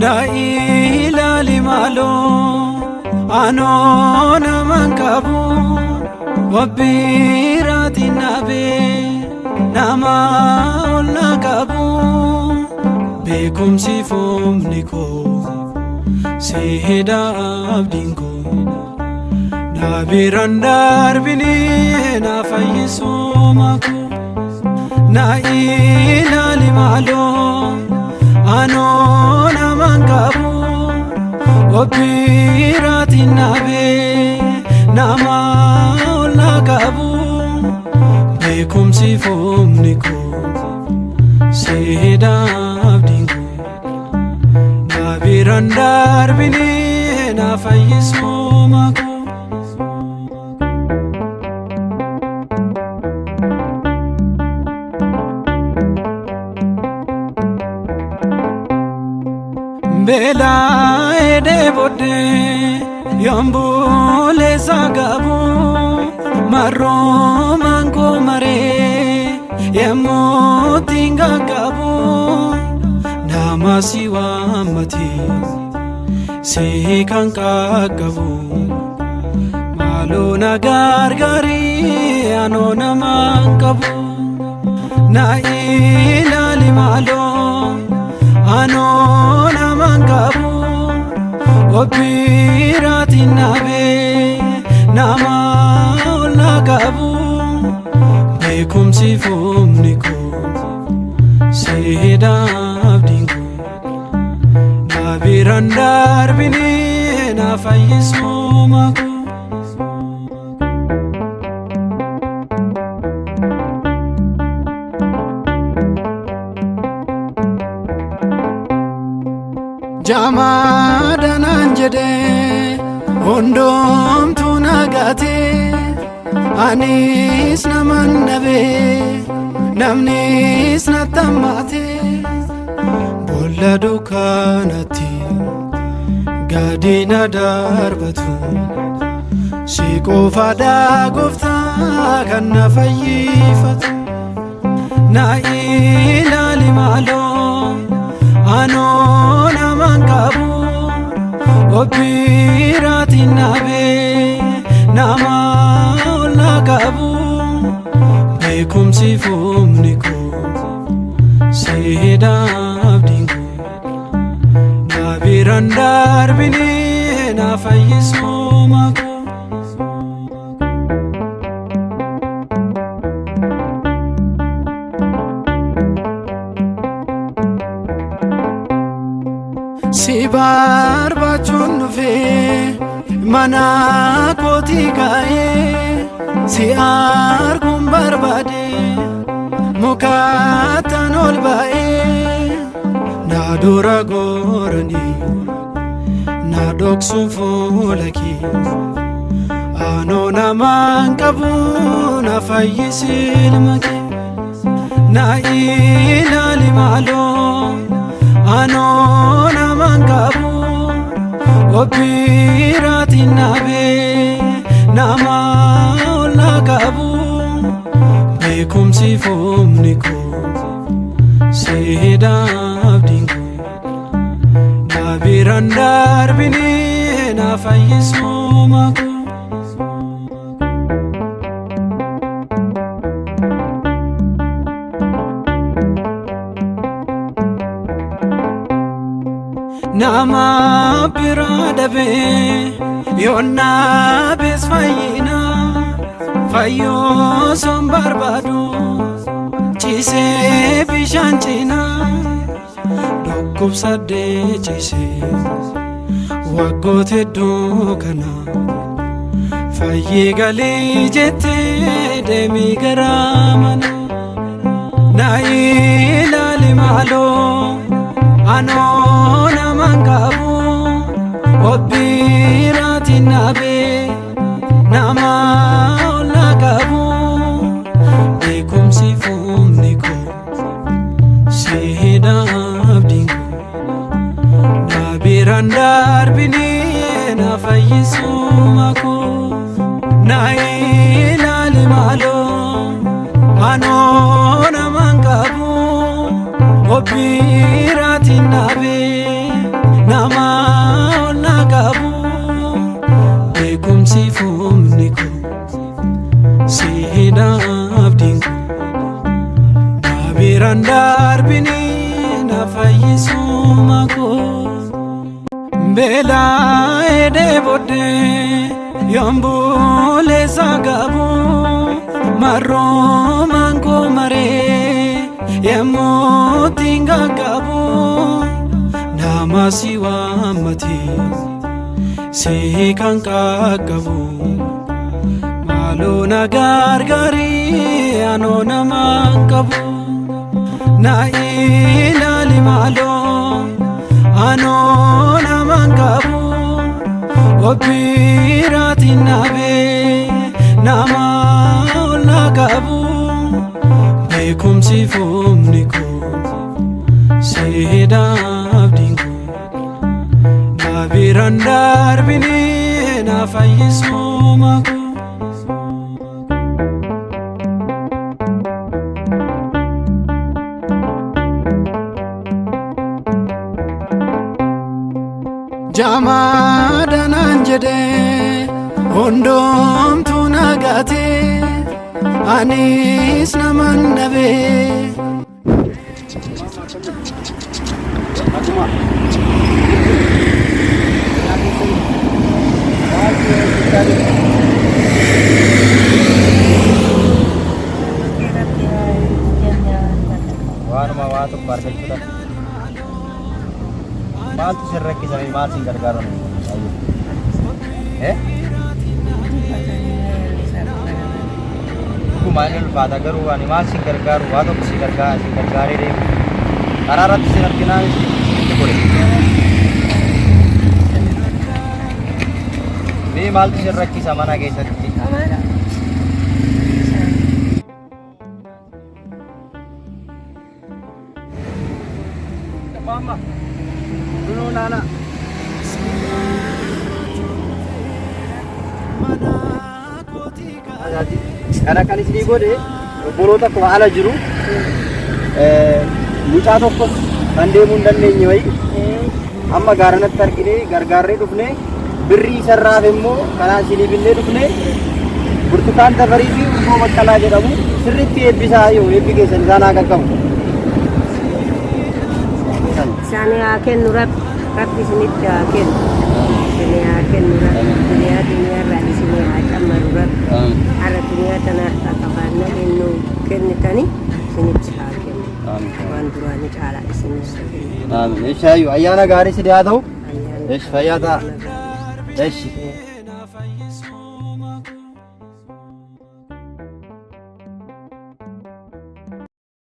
Na ilaali maaloo, anoo naman qabu, wabbiraatiin nabee nama ol na qabu. Beekumsi foomni koo si hidha, abdiin koo na biraan darbini, na fayyisuu makoo. Na ilaali maaloo, anoo naman qabu, wabbiraatiin nabee nama ol na qabu. Beekumsi foomni koo si hidha, abdiin koo na biraan darbini, na fayyisuu makoo. Beelaa dheebodhee yoon buleessa qabu, marroomaan koo maree yemmuu ittiin qaqqabu, nama si waammate si kan qaqqabu. Maaloo na gargaarii, anoo namaan qabu. Na ilaali maaloo, anoo naman qabu, wabbiraatiin nabee nama ol na qabu. Beekumsi foomni koo si hidha, abdiin koo na biraan darbini, na fayyisuu makoo. Jaamaadha naan jedhee hundumtuu nagaatee, anis naman dhabee, namnis nattammaate. Boolla dukkanatti gadi na darbatu, si qofaadha gooftaa kan na fayyifatu. Na ilaali maaloo, anoo naman qabu, wabbiraatiin nabee nama ol na qabu. Beekumsi foomni koo si hidha, abdiin koo na biraan darbini, na fayyisuu makoo. Si barbaachuun dhufee mana kootii ka'ee, si arguun barbaade mukaattan ol ba'ee. Na dura goranii na dhoksuun fuula kee, anoo namaan qabu, na fayyisi ilma kee. Na ilaali maaloo, anoo naman qabu, wabbiraatiin nabee nama ol na qabu. Beekumsi foomni koo si hidha, abdiin koo na biraan darbini, na fayyisuu makoo. Nama bira dhabee yoonnaa bees fayyina fayyoo son barbaadu, ciisee bishaan cinaa dhukkubsadhee ciisee waggoota hedduu kana. Fayyee galii jettee deemii gara mana. Na ilaali maaloo, anoo naman qabu, wabbiraatiin nabee nama ol na qabu. Beekumsi fuumni koo si hidha, abdiin koo na biraan darbini, na fayyisuu makoo. Na ilaali maaloo, anoo naman qabu, wabbiraatiin nabee Nama ol na qabu beekumsi humni koo siidha abdiin koo na biraan darbini na fayyisuma koo. Beela'ee dheebodhee yoon buleessa qabu marroomaan koo maree yemmuu ittiin qaqqabu nama si waammate si kan qaqqabu maaloo na gargaarii anoo namaan qabu na ilaali maaloo anoo namaan qabu obbiraatiin nabee nama ol na qabu beekumsi humni koo siidha abdiin koo na biraan darbini na fayyisuma koo. Jaamaadha naan jedhee hundoomtuu nagaate anis naman dhabee. Waanuma waa tokko argachuudhaaf maaltu sin rakkisa? Maal sin gargaaru? Eh? Dhuguma inni ulfaata, garuu ani maal sin gargaaru? Waa tokko si gargaara, sin gargaaree deemu karaa irratti sin arginaa sitti godhe. Mee maaltu sin rakkisa mana keessatti? Mama, dulu nana. Kana kan isinii godhe obboloota akkuma ala jiru mucaa tokkos kan deemuu hin dandeenye wayii amma gaaranatti argine gargaarree dhufne. Birrii isarraaf immoo kanaan isinii binnee dhufne. Burtukaan Tafarii fi Urgoo Baqqalaa jedhamu. Sirriitti eebbisaa, yoo eebbi keessan isaan haa qaqqabu. Isaan haa kennu Rabbi, Rabbi isinitti haa kennu. Isin haa kennu Rabbi, duniyaa duniyaarraa isin haa cammaru Rabbi. Har'a duniyaa tana harkaa qabaannaan nu kennitani isinitti haa kennu. Waan duraanii caalaa isinis kennu. Amiin. Ishaayu ayyaana gaarii si haa ta'u. Ayyaana Esh, fayyaa ta'a. Esh. Na fayyisuma koo.